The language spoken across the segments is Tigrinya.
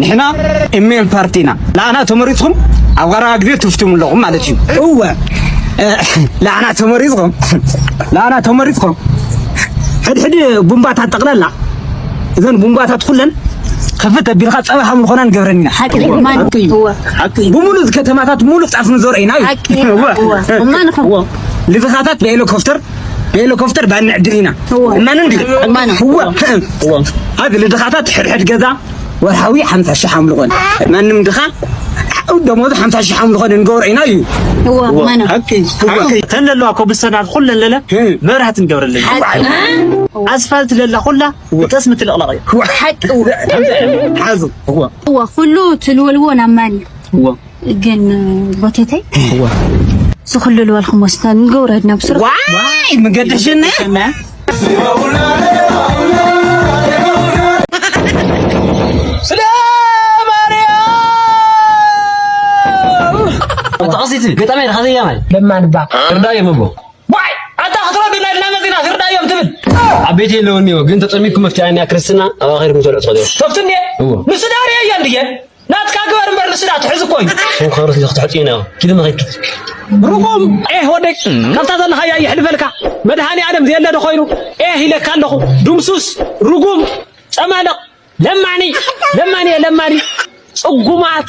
ንሕና እሜን ፓርቲ ኢና። ላዕና ተመሪጽኩም ኣብ ቀረባ ግዜ ትፍትሙ ኣለኹም ማለት እዩ። እወ፣ እ፣ ላዕና ተመሪጽኩም፣ ላዕና ተመሪጽኩም ሕድሕድ ቡምባታት ጠቕለላ፣ እዘን ቡምባታት ኩለን ከፍት ኣቢልካ ጸባ ከም ዝኾና ንገብረን ኢና። ሓቂ እዩ። ማን? እወ። ሓቂ እዩ። ብምሉእ እዚ ከተማታት ምሉእ ጣፍ ንዘርኦ ኢና እዩ። ሓቂ እዩ። እወ። እወ። እማን እኮ። እወ። ልድኻታት ብሄሊኮፕተር፣ ብሄሊኮፕተር ባንዕድል ኢና። እወ። እማን እንዲ? እማን። እወ። እወ። ኣብ ልድኻታት ሕድሕድ ገዛ ወርሓዊ ሓምሳ ሺሕ ኣምልኾን። ማንም ድኻ ደሞዙ ሓምሳ ሺሕ ኣምልኾን እንገብሮ ኢና እዩ። እወ፣ እወ። ማና። ሓቂ፣ ሓቂ። ተን ለለዋ ኮብልስተናት ኩለን ለለ እም። መብራህቲ እንገብረለን። ሓቂ። ኣስፋልት ለላ ኩላ እወ። ብጠስሚ ትልቕለቕ እዩ። እወ። ሓቂ፣ እወ። ሓዙ፣ እወ። እወ፣ ኩሉ ትልወልዎ ናብ ማን እዩ? እወ። ግን ቦቴተይ እወ። ዝኹሉ ልበልኩም ወስና ንገብሮ ድና ብስሩ። ዋይ፣ መገዲ ሽነ። ስለ ማርያም! ኣታ ቀሲት ገጣማይ ዲኻ ዘያማይ? ለማንባ። እርዳዮም እሞ። ዋይ! ኣታ ክትረዱና ኢልና መጺና ትርዳዮም ትብል? ኣብ ቤት የለውን እዮ፣ ግን ተጸሚኩ መፍትያ እያ ክርስትና፣ ኣብ ኣኼርኩም ትበልዑ ትኸዱ። ከብቲ እንድየ? እዎ። ንሱ ዳርየ እየ እንድየ? ናትካ ግበር እምበር ንሱ ዳ ትሕዝ እኮ እዩ። ሽም ክብረት ኢሉ ክትሕጽዩ ነው። ኪዱ መኸይድ ክትል። ርጉም፣ ኤህ ወደይ፣ ካብታ ዘለኻያ ይሕልፈልካ። መድሃኔ ዓለም ዘየለ ዶ ኮይኑ? ኤህ ኢለካ ኣለኹ። ዱምሱስ፣ ርጉም፣ ጨማለቕ፣ ለማኒ፣ ለማኒ፣ ለማኒ፣ ጽጉማት።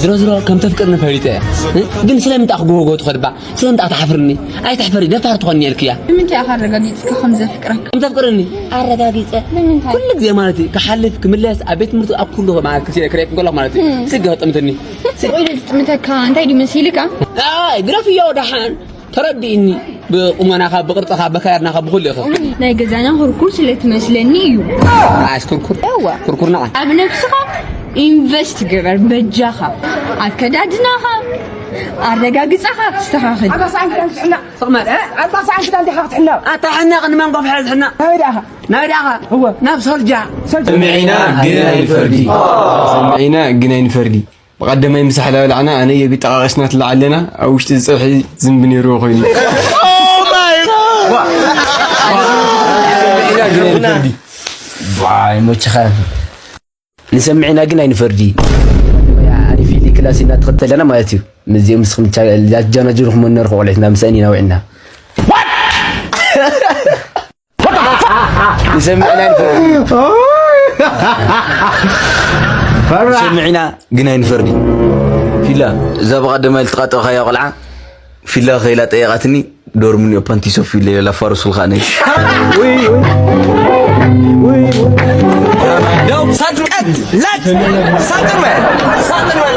ዝሮ ዝሮ ከም ተፍቅርኒ ፈሊጠ እየ። ግን ስለምንታይ ክጎጎ ትኸድባ? ስለምንታይ ትሓፍርኒ? ኣይትሕፈሪ፣ ደፋር ትኾኒ እልክያ። ንምንታይ ኢኻ ኣረጋጊጽካ ከም ዘፍቅረካ? ከም ተፍቅርኒ ኣረጋጊጸ። ንምንታይ? ኩሉ ግዜ ማለት እዩ፣ ክሓልፍ፣ ክምለስ፣ ኣብ ቤት ትምህርቲ፣ ኣብ ኩሉ ማለት ክሲ-፣ ክርእየክ እንከለኹ ማለት እዩ። እም። ስግ ገጠምትኒ። ስግ ወይ ዝጥምተካ እንታይ ድዩ መሲልካ? ኣይ፣ ግረፍዮ ደሓን። ተረዲእኒ። ብቁመናኻ፣ ብቅርጽኻ፣ በካያድናኻ፣ ብኹሉ ኢኻ። ናይ ገዛና ኩርኩር ስለ ትመስለኒ እዩ። ኣስ ኩርኩር። እዋ። ኩርኩር ነዓ። ኣብ ነብስኻ ኢንቨስት ግበር በጃኻ። ኣከዳድናኻ፣ ኣረጋግጻኻ ኣስተኻኽል። ኣታ ሰዓን ክዳን ትሕና። ስቕ ማለት። እ? ኣታ ሰዓን ክዳን ዲኻ ክትሕና? ኣታ ሕና ቅድሚ መንጎ ፍሓዝ ሕና። ናበይ ደኣኻ? ናበይ ደኣኻ? እወ። ናብ ሶልጃ። ሶልጃ። ሰሚዕና ግን ኣይንፈርዲ። ሰሚዕና ግን ኣይንፈርዲ። ብቐደማይ ምሳሕ ላበላዕና ኣነ የቢ ጠቓቒስና ትለዓለና ኣብ ውሽጢ ዝጸብሒ ዝንቢ ነይርዎ ኮይኑ። ሰሚዕና ግን ኣይንፈርዲ። ዋይ፣ ሞችኻ። ንሰምዕና ግን ኣይንፈርዲ። ኣነ ፊሊ ክላስ ኢና ትኸተለና ማለት እዩ። ምስዚኦም ምስኹም ቻ-፣ ላትጃናጅሩኹም ወነርኹ ቆልዑትና ምሳእን ኢና ውዕና። ንሰምዕና ኣይንፈርዲ። ንሰምዕና ግን ኣይንፈርዲ። ፊላ፣ እዛ ብቐደማይ ልትቓጠቕካያ ቆልዓ፣ ፊላ ከይላ ጠየቓትኒ፣ ዶርም እኒኦ ፓንቲ ሶፍ ኢለ ኢላ ፋርሱ ልኻነይ። ሳጥን ቀት፣ ላት፣ ሳጥን በል፣ ሳጥን በል።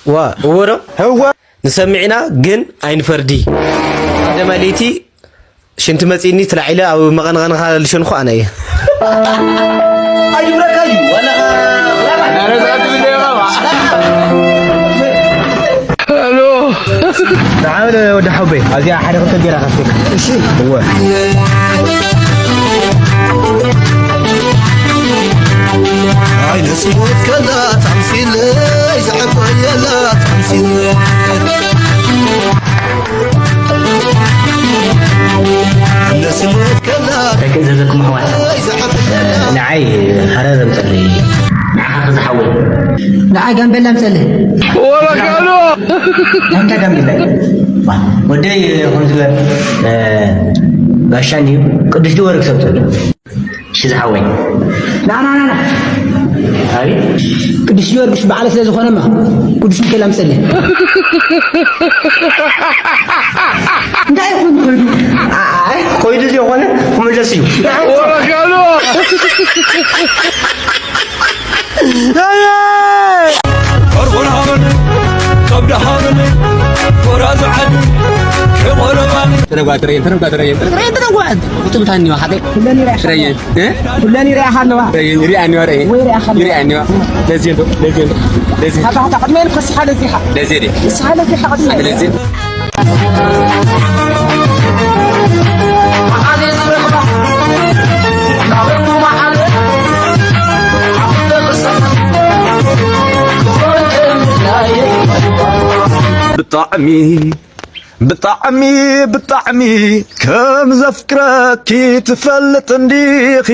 ዋ፣ እወ ዶ? እወ። ንሰምዕና ግን ኣይንፈርዲ። ቀደማይ ለይቲ ሽንቲ መጺእኒ ትላዒለ ኣብ መቐንቐንኻ ልሸንኹ ኣነ እየ። ኣይድብረካ እዩ፣ ወላ ሄሎ። ንዓ ወደ፣ ወደ ሓውበይ፣ ኣብዚኣ ሓደ ክልተ ቢራ ከፍተካ። እሺ። እወ። ኣይነ ስሞት ከላ ታምሲለይ፣ ዘዕበየላ ታምሲለይ። ደቂ ዘዘኩም ኣሕዋት፣ ንዓይ ሃረር ኣምፀለይ። ንዓኻ ዝሓወይ። ንዓይ ጋምቤላ ኣምፀለይ። ወረካሎ። ናንታ ጋምቤላ። ወደይ፣ ከምዚ በል፣ እ፣ ጋሻ እንድዩ፣ ቅዱስ ጊዮርጊስ ኣምፀለይ። እሺ ዝሓወይ። ና፣ ና፣ ና፣ ና። ኣይ። ቅዱስ ጊዮርጊስ በዓል ስለ ዝኾነማ፣ ቅዱስ ሚካኤል ኣምፀለይ። እንታይ ይኹን ኮይኑ፣ ኣ-፣ እዩ። ወረጋሎ! ቆርቆር ሃበነ፣ ከብዲ ሃበነ፣ ጎራዙ ዓዲ፣ ሸቆሎ ባኒ። ተነጓ ትረየን፣ ተነጓ ትረየን፣ ትረየን፣ ተነጓ። ቁጥም ታኒ ዋሓተ። ኩለን ይረኣኻ ትረየን፣ እ? ኩለን ይረኣኻ ኣለዋ። ትረየን፣ ይሪኣኒ ወረ። ወይ ይረኣኻ ኣለዋ። ይሪኣኒ ወረ። ለዚ እንዶ፣ ለዚ እንዶ፣ ለዚ። ሃታ፣ ሃታ፣ ቅድመ ኢልካ ንስኻ ለዚኻ። ለዚ ዲ። ንስኻ ለዚኻ ቅድመ። ለዚ። ብጣዕሚ፣ ብጣዕሚ፣ ብጣዕሚ ከም ዘፍቅረኪ ትፈልጥ እንዲኺ።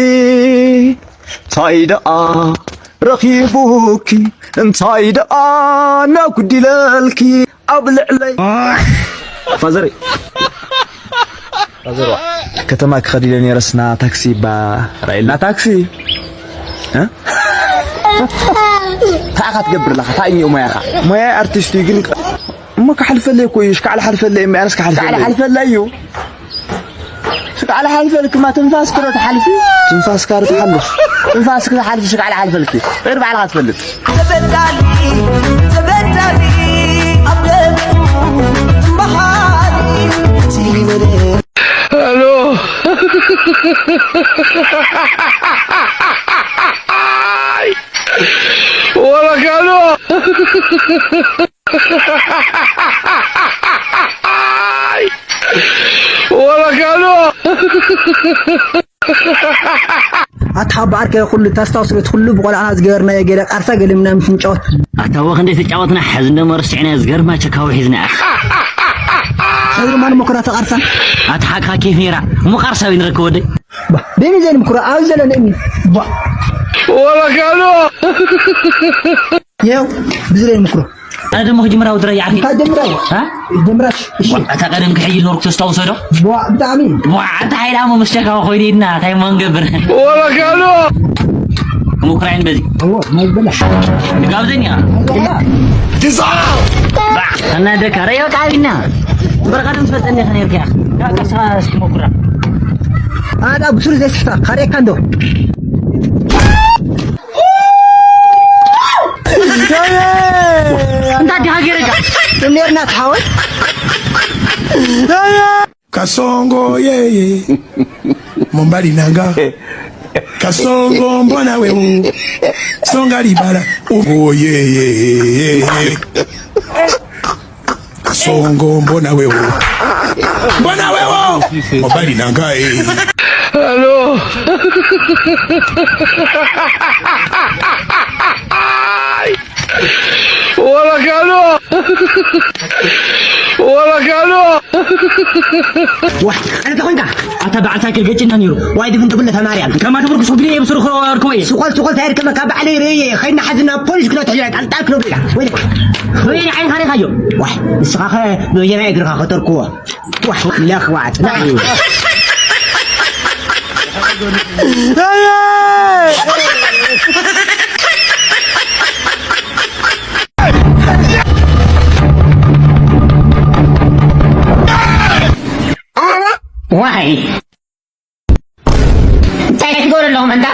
እንታይ ደኣ ረኺቡኪ፣ እንታይ ደኣ ነጉዲለልኪ ኣብ ልዕለይ። ፋዘረይ፣ ፋዘር፣ ከተማ ክኸድ ኢለ ነይረስ ና ታክሲ ባ ራእየልና። ታክሲ? እ? እንታይ ኢኻ ትገብር ኣለኻ? እንታይ እዩ ሞያኻ? ሞያ ኣርቲስት እዩ ግን እሞ ክሓልፈለይ እኮ እዩ፣ ሽካዕሊ ሓልፈለይ እምበኣርስ ክሓልፈለይ። ሽካዕሊ ሓልፈለይ እዩ። ሽካዕሊ ሓልፈልክማ ትንፋስኪ ዶ ትሓልፊ? ትንፋስካ ዶ ትሓልፍ? ትንፋስኪ ትሓልፊ ሽካዕሊ ሓልፈልኪ። غير ባዕልኻ ትፈልጥ። ተበዳሊ፣ ተበዳሊ፣ ኣብ ደምኡ ትመሃሪ። እቲ መደብ ኣሎ። ወረጋሎ። ወረጋሎ። ኣታ ሓባ ዓርከይ፣ ኩሉ ተስታውስ ቤት ኩሉ ብቆልዓና ዝገበርናዮ ገለ ቃርሳ ገለ ምናምን ክንጫወት። ኣታ ወ ክንደይ ተጫወትና፣ ሕዚ እንደሞ ረሲዕናዮ፣ ዝገርማ ቸካዊ ሒዝና። ሕዚ ድማ ንመኮራ ተቃርሳ። ኣታ ሓቅኻ ኬፍ ነይራ፣ እሞ ቃርሳ ኣበይ ንረክቦ ወደይ? ባ፣ ደሚ ዘይ ንምኩራ፣ ኣብ ዘለነ እምኒ። ባ። ወረጋሎ። ይኸው፣ ብዝለይ ንምኩራ። ኣነ ደሞ ክጅምራ ውድራ ይዓርፊ። እንታይ ጀምራ? ሃ? ጀምራሽ፣ እሺ። ዋ፣ እታ ቀደም ክሕይል ኖርኩ ተስታውሶ ዶ? ዋ፣ ብጣዕሚ። ዋ፣ ኣንታ ሓይላ እሞ ምስ ሸካዊ ኮይነ ኢድና፣ እንታይ እሞ ንገብር? ወረጋሎ። ክሙኩራ እየን በዚ። እዎ፣ ናይ በላሽ። ንጋብዘኒ ኢኻ። ዋ። ባ፣ ከናደካ፣ ረዮ ጣቢና። እምበር ቀደም ትፈልጠኒ ኢኻ ነርካ ኢኻ። ዳ፣ ቀስኻ እስኪ ሞኩራ። ኣዳ፣ ብሱር ዘይስሕታ፣ ካሬካ እንዶ። እንታይ ዲኻ ገይረካ? ትም ነርና ትሓወት? Kasongo, yeah, yeah. Mombali nanga. Kasongo, mbona wewe. Songa libala. Oh, yeah, yeah, yeah, yeah. Kasongo, mbona wewe. Mbona wewe. Mombali nanga, eh. Hello. Wala kano! Wala kano! ዋይ፣ ኣነ ተኾይንካ፣ ኣታ በዓል ሳይክል ገጭና ነይሩ። ዋይ፣ ድፍን ጥብለ ተማርያም። ከማ ክብርኩ ሱግኒ እየ ብስሩ ክወርኩ እየ። ስቆል፣ ስቆል ታይር ከመ ካብ ባዕለይ ርእየ፣ ኸይና ሓዝና ፖሊስ ክነትሕዮ፣ ጣልጣል ክነብላ። ወይ፣ ወይ ዓይንኻ ሪኻዮ። ዋይ፣ ንስኻ ኸ በየናይ እግርኻ ኸጠርክዎ? ዋይ፣ ለኽዋጥ፣ ናይ። ዋይ። እንታይ ትገብሩ ኣለኹም እንታ?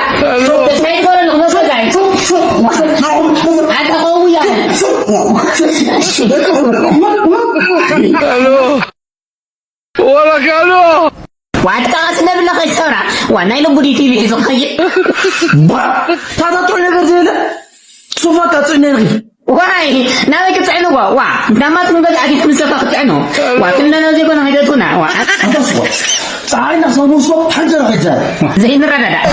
እንታይ ትገብሩ ኣለኹም? መስሎ ዛይ። ኣታ ቀውያ። ሄሎ። ወረጋሎ። ዋትካ ቀስ ነብለ ከይትሰብራ። ዋ፣ ናይ ልቡ ድዩ ቲቪ ሒዙ ክኸይድ? ባ፣ ታታ ጥዑይ ነገር ዘይብለ። ሶፋ እካ ጽዕነ ንኺድ። ዋይ፣ ናበይ ክትጽዕንዎ? ዋ፣ ናማት ንገዛ ኣዲት ምሰፋ ክትጽዕኑ። ዋ፣ ክንደነ ዘይኮነ ከይደትኩና። ዋ፣ ኣንተስኮ። ጸሓይ ናኽሰብ ንስኮ፣ ሓንጀራ ከይትዛረብ። ዘይንረዳዳእ።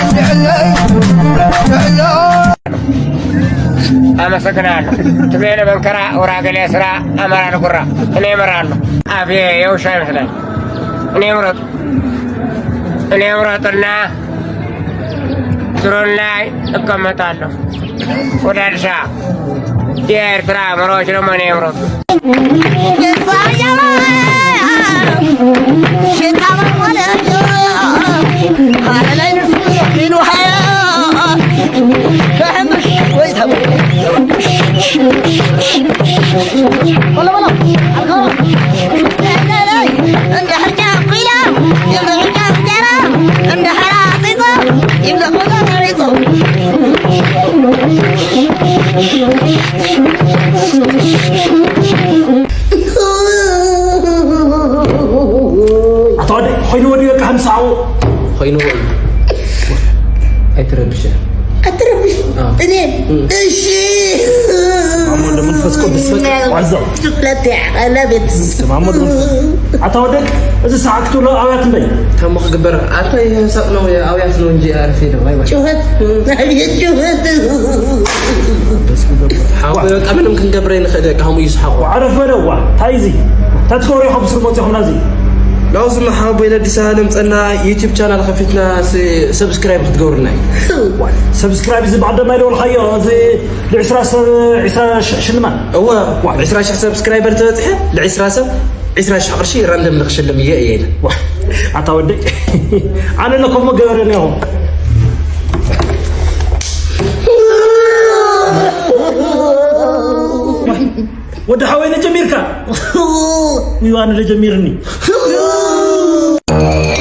አመሰግናለሁ። ትግሬ ለመንከራ፣ ወራገሌ ስራ፣ አማራ ለጉራ። እኔ እመራለሁ። አፌ የውሻ ይመስላል። እኔ እምረጡ። እኔ እምረጥና ድሮን ላይ እቀመጣለሁ። ወደ አዲስ አበባ የኤርትራ መሪዎች ደግሞ እኔ እምረጡ። ኣታ ወዲ ኮይኑ ወዲ በቃ ሓምሳው ኮይኑ ወዲ ኣይትረብሽ። ኣትረብሽ። እኔ እሺ። ማሞ ወልደ መንፈስ ቅዱስ በቃ ዋዛው። ትፍለጥ ያለ ቤት ማሞ ወልደ መንፈስ ኣታ ወዲ እዚ ሰዓት ክትብሎ ኣውያት እንበይ ታሞ ክግበር ኣታ ይህሳቅ ነው ኣውያት ነው እንጂ ኣርፌ ነው። ኣይዋ ጩኸት። ኣቤት ጩኸት። ሓወይ በቃ ምንም ክንገብረ ንኽእል ካብ ይስሓቁ ዓረፍ በለዋ። እንታይ እዚ ተትገብሩ ኢኹም ስር መፂኹም ናዚ ላውዚ መሓቦይ ለዲስ ዓለም ፀና ዩቲብ ቻናል ከፊትና ሰብስክራይብ ክትገብሩና እዩ። ሰብስክራይብ እዚ ብቐደም ኣይደወልካዮ እዚ ብ20 ሽሕ ሽልማት እወ ዕስራ ሽሕ ሰብስክራይበር ተበፅሐ ል20 ሰብ ዕስራ ሽሕ ቅርሺ ራንደም ንክሽልም እየ እየ ኢለ ኣታ ወደይ ኣነ ለኮሞ ገበረ ነው ወዲ ሓወይ ነጀሚርካ እዩ ኣነ ለጀሚርኒ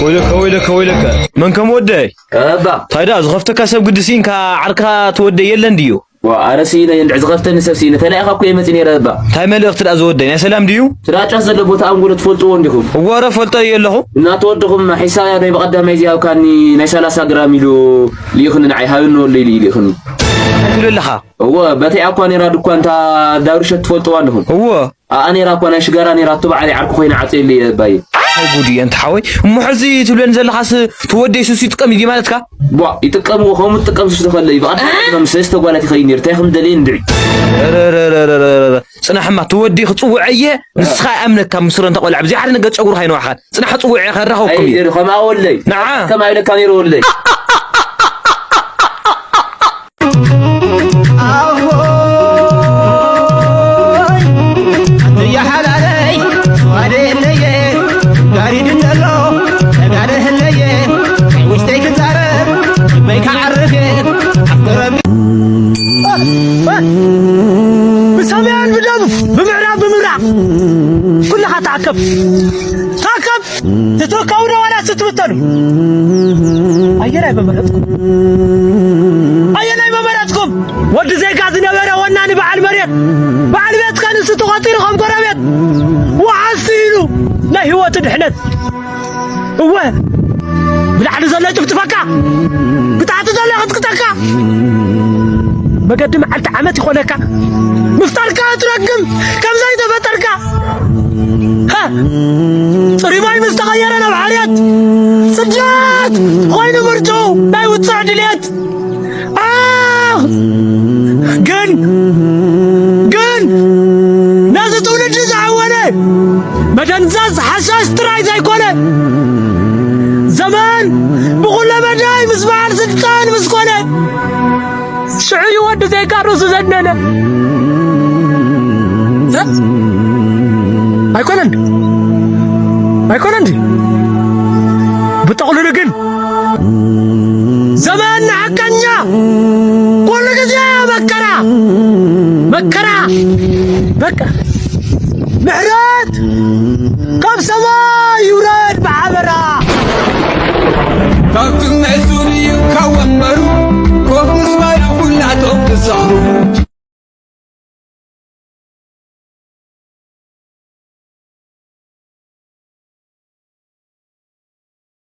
ወይለከ ወይለከ ወይለከ መን ከም ወደይ እባ ታይዳ ዝኸፍተካ ሰብ ግዲ ሲኢንካ ዓርካ ትወደይ የለን ድዩ ዋ ኣረ ስኢነ እንድዕ ዝኸፍተኒ ሰብ ስኢነ ተለኢኻ እኮ ይመጽእ ነይረ እባ እንታይ መልእኽቲ ደኣ ዝወደይ ናይ ሰላም ድዩ ስራጫ ዘሎ ቦታ ኣንጎሎ ትፈልጥዎ እንዲኹም እወረ ፈልጦ የለኹ እናተወድኹም ሒሳብ ናይ በቐዳማይ እዚኣ ኣብካኒ ናይ ሰላሳ ግራም ኢሉ ልኢኽኒ ንዓይ ሃብኒ ወሎ ኢሉ ልኢኽኒ ትብል ኣለኻ እወ በተይ ኣኳ ነይራ ድኳን እታ ዳብርሸት ትፈልጥዋ ኣለኹም እወ ኣኣ ነይራ እኳ ናይ ሽጋራ ነይራ እቶ በዓለይ ዓርኩ ኮይነ ዓፀየሉ እየ እባየ ጉድ እየ እንተ ሓወይ እሞ ሕዚ ትብለኒ ዘለኻስ ትወደይ ሱስ ይጥቀም እዩ ማለትካ ቧ ይጥቀምዎ ከምኡ ትጥቀም ሱስ ተኸለ እዩ ብቐዳም ሰለስተ ጓላት ይኸይድ ነይሩ እንታይ ከም ደለየ እንድዒ ጽናሕማ ትወዲ ክጽውዐ እየ ንስኻ ይኣምነካ ምስሮ እንተ ቆልዓ ብዚ ሓደ ነገር ጨጉርካ ይነዋሕኻን ጽናሕ ጽውዐ ከራኸብኩም እዩ ከምኣ ወለይ ንዓ ከምኣ ኢለካ ነይሩ ወለይ ሓላለይ ዋደለየ ጋሪድ እንደሎ ተጋደህለየ ውሽተይ ክዛረብ ልበይ ክዓርፍ ኣፍቅረቢ ብሰሜን ብደቡብ ብምዕራብ ብምብራቕ ኩልኻ ተኣከብ ተኣከብ ትትወከቡ ዶ ዋላ ስትብተኑ ኣየናይ መመረጥኩም ኣየናይ መመረጥኩም ወዲ ዜጋ ዝነበረ ወናኒ በዓል መሬት በዓል ቤትካ ንሱ ተቖፂሩ ከም ጎረቤት ወሓዝቲ ኢሉ ናይ ህይወቱ ድሕነት እወ ብላዕሊ ዘሎ ይጥፍጥፈካ ብታሕቲ ዘሎ ይቕጥቅጠካ መገዲ መዓልቲ ዓመት ይኾነካ ምፍጣርካ ትረግም ከም ዘይተፈጠርካ ጽሩይ ማይ ምስ ተቐየረ ናብ ሓርያት ስደት ኮይኑ ምርጭኡ ናይ ውፅዕ ድልየት ኣኽ ግን ግን ነዚ ትውልዲ ዝዓወነ መደንዘዝ ሓሻሽ ጥራይ ዘይኮነ ዘመን ብኹለ መዳይ ምስ በዓል ስልጣን ምስ ኮነ ሽዑ እዩ ወዲ ዘይቃርሱ ዘነነ ኣይኮነን ኣይኮነን ብጠቕልሉ ግን ዘመን ንሓቀኛ ኩሉ ግዜ መከራ መከራ በቃ ምሕረት ካብ ሰማይ ይውረድ ብሓበራ ካብ ትምሕሱ